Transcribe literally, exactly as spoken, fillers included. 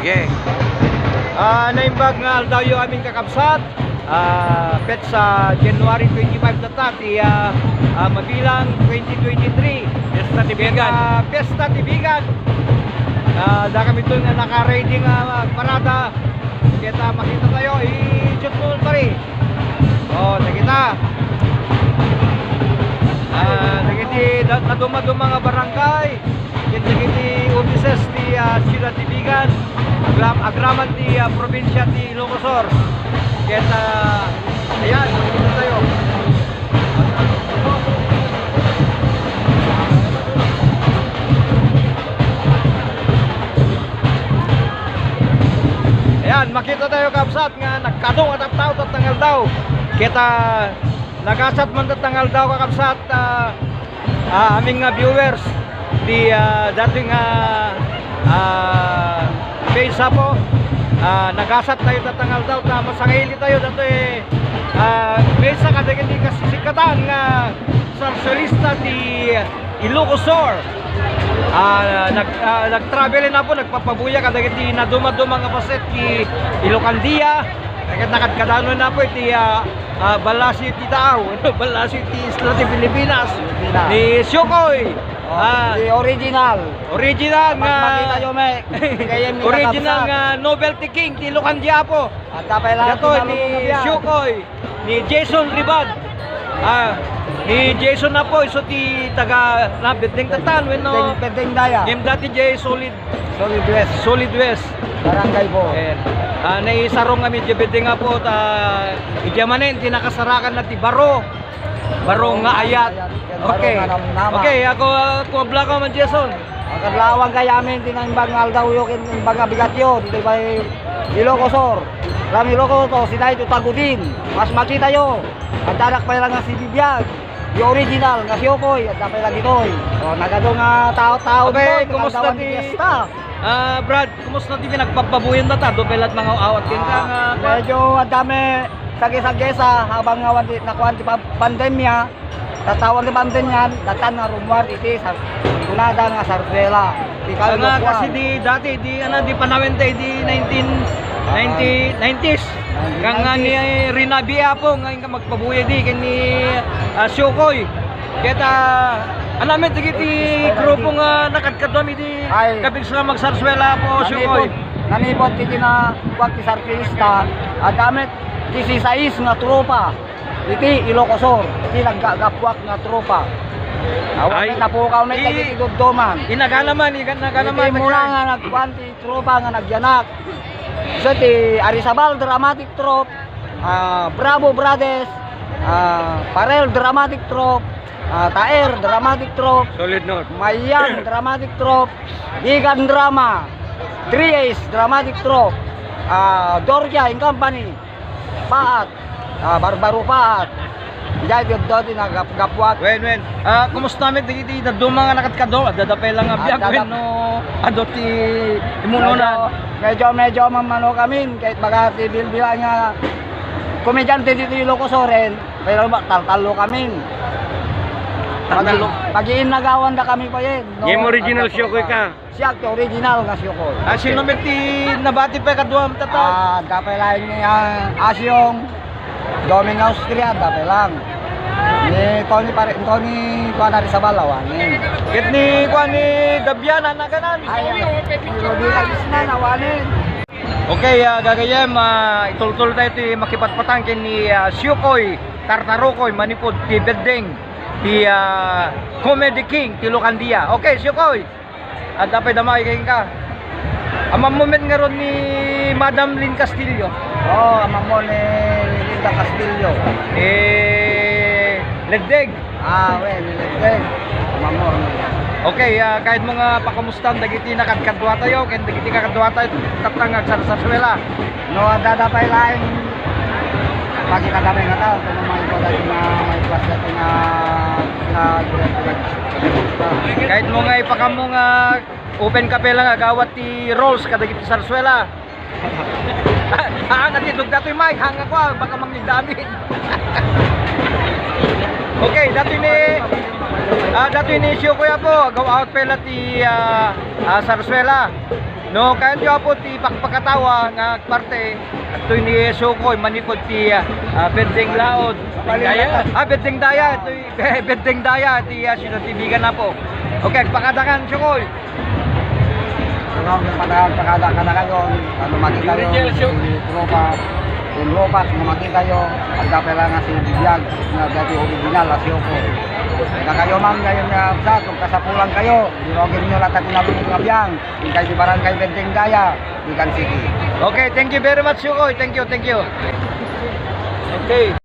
Okay. Ah, naimbag nga aldawyo amin, kakabsat. Ah, petsa January twenty-five tatta ti, ah, ah, mabilang twenty twenty-three. Fiesta ti Bigan. Ket, ah, Fiesta ti Bigan. Ah, dakami ton nga naka-ready nga parada. Ket, ah, makitatayo, i-shoot mo, pare. Oh, dagita. Ah, dagiti da-, dadumaduma nga barangay. Ket dagiti opises ti, ah, Siudad ti Bigan, agram-, agraman ti, ah, probinsia ti Ilocos Sur. Ket, ah, ayan, makitatayo. Ayan, makitatayo, kabsat, nga nagkadua a tattao tatta nga aldaw. Ket, ah, nagasat man tatta nga aldaw, kakabsat, ah, ah, amin nga viewers ti, ah, datoy nga, ah, page, apo. Ah, nagasat tayo tatta nga aldaw ta masangaili tayo datoy, ah, mesa kadagiti kasisikatan nga sarsuelista ti Ilocos Sur. Ah, nag-, ah, nag-travel na po, nagpapabuya kadagiti nadumaduma nga paset ti Ilocandia. Nagkadkadanon na po iti, ah, ah, Balasyo ti Taaw, Balasyo ti Isla ti Pilipinas. Pilipinas. Ni Siocoy. Oh, ah, the original. Original nga, makita yo, me. Kaya mi original kakabsat. Nga novelty king ti Ilocandia, apo. Adda pay lang. Ito ni Siocoy, ni Jason Ribag. Ah, ni Jason na po, isu ti taga, na, Bedeng tatan, wenno? Bedeng, Bedeng daya. Ngem dati jay Solid Solid West. Solid West. Barangay Bo. Eh, ah, naisarong nga medyo biding nga po, ta, idiay manen, ti nakasarakan na ti baro. Baro nga ayat. Ayat, ken baro nga namnama. Okay. Okay, ako, ah, kuwabla ko man, Jason. Ang kadlawan kay amin, ti naimbag nga aldaw yo, ken imbag nga bigat yo, ditoy pay Ilocos Sur. Ram Ilocos Sur, sinay to Tagudin. Mas makita yo. Addanak pay lang nga si Bibiag. Di original nga Siocoy, adda pay lang ditoy. O, nagadu nga tao-tao. Okay, ditoy, kumusta ti, ah, Brad? Kumusta ti pinagpagbabuyon data? Adu pay la't mga awat ken ka nga, ah, medyo adda mi sagi-sagesa, habang nga wan ti, nakuan ti pa-, pandemya, tatawan ti pandemya, datan nga rumuar iti sa-, kunada nga sarsuela. Di kayo nga kuan. Kasi di dati, di, ano, di panawen tayo, di nineteen ninety, nineties. Kang nga ni Rina Biapo, nga inka magpabuya di, ken ni, ah, Siocoy. Ket, ah, anamet dagiti grupo nga nakadkaduam idi kabigso nga magsarsuela, Apo Siocoy. Nanipod, nanipod ti kinakuak ti sarsuelista, adda met disisais nga tropa iti Ilocos Sur, iti naggagapuak nga tropa. Awan met napukaw met dagiti duduman. Inagana man, inagana man. Iti muna nga nagkuan ti tropa nga nagyanak. Isu ti Arizabal Dramatic Troupe, ah, Bravo Brothers, ah, Parel Dramatic Troupe, ah, Taer Dramatic Troupe, Solid North. Mayam Dramatic Troupe, Bigan Drama, Three Ace Dramatic Troupe, ah, Dorkia and Company, Paat, ah, Barbaro Paat. Diay ti adda ti nagap-, gapuak. Wen, wen. Ah, kumusta met dagiti dadduma nga nakadkadua? Adda pay lang nga biag, wen, no? Adu ti imununan. Medyo, medyo, medyo mamano kamin, ket baga ti bilbilan nga komedyante ditoy Ilocos Sur, pero ba, taltallo kamin. Taltallo. Pag-, pag-iinnagawan da kami pa yen, no? Ngem original Siocoy ka. Siak ti original nga Siocoy. Ah, sino met ti nabati pay kaduam, tata? Ah, adda pay laeng ni, ah, Asyong, Doming Austria, adda pay lang. Ni Tony pare, Tony kuan Arizabal, awanen. Ket ni kuan ni Dabiana, naganan. Ay, ni Rodina Isnan, awanen. Okay, ah, gagayem, ah, itultol tayo ti makipatpatang ken ni, ah, Siocoy Tartarocoy, manipud ti beddeng ti, ah, Comedy King ti Locandia. Okay, Siocoy. Adda pay damay kenka. Amammo met ngarud ni Madam Lynn Castillo. Oo, amammo ni Linda Castillo. Eh, Leddeg. Ah, wen, ni Leddeg. Amammo. Okay, ah, kayatmo nga pakumustan dagiti nakadkaduatayo ken dagiti kakaduatayo tatta nga agsarsuela. No, adda pay laeng pakita kami nga tao, kung may kuwan nga, may kuwan nga, nga, kayatmo nga ipakammo nga open ka pay lang agawat ti rules kadagiti sarsuela. Ah, natitog datoy, Mike, hanga ko, ah, baka mangigdamit. Okay, datoy ni, ah, datoy ni Siocoy, apo, agaw-awat pay la ti, ah, ah, sarsuela. No, kayatyo, Apo, ti pakpakatawa nga agparte, adtoy ni Sukoy, manipud ti, ah, Bendeng Laod. Daya. Ah, Bendeng Daya, adtoy Bendeng Daya, ti, ah, sino, ti bigan, Apo. Okay, agpakadakan, Sukoy. Sukoy, agpakadakan, kadakayo, ano, makita yo, Original, Sukoy. Ti tropa, ti tropa, no makita yo, agdapela nga si Bibiag, nga dati original, a Sukoy. Kadakayo man, ngayon nga, sa, kung kasapulan kayo, di rogin nyo latta tinalong nga biang. Inkay ti Barangay Benteng Daya, Bigan City. Okay, thank you very much, Sukoy. Thank you, thank you. Okay.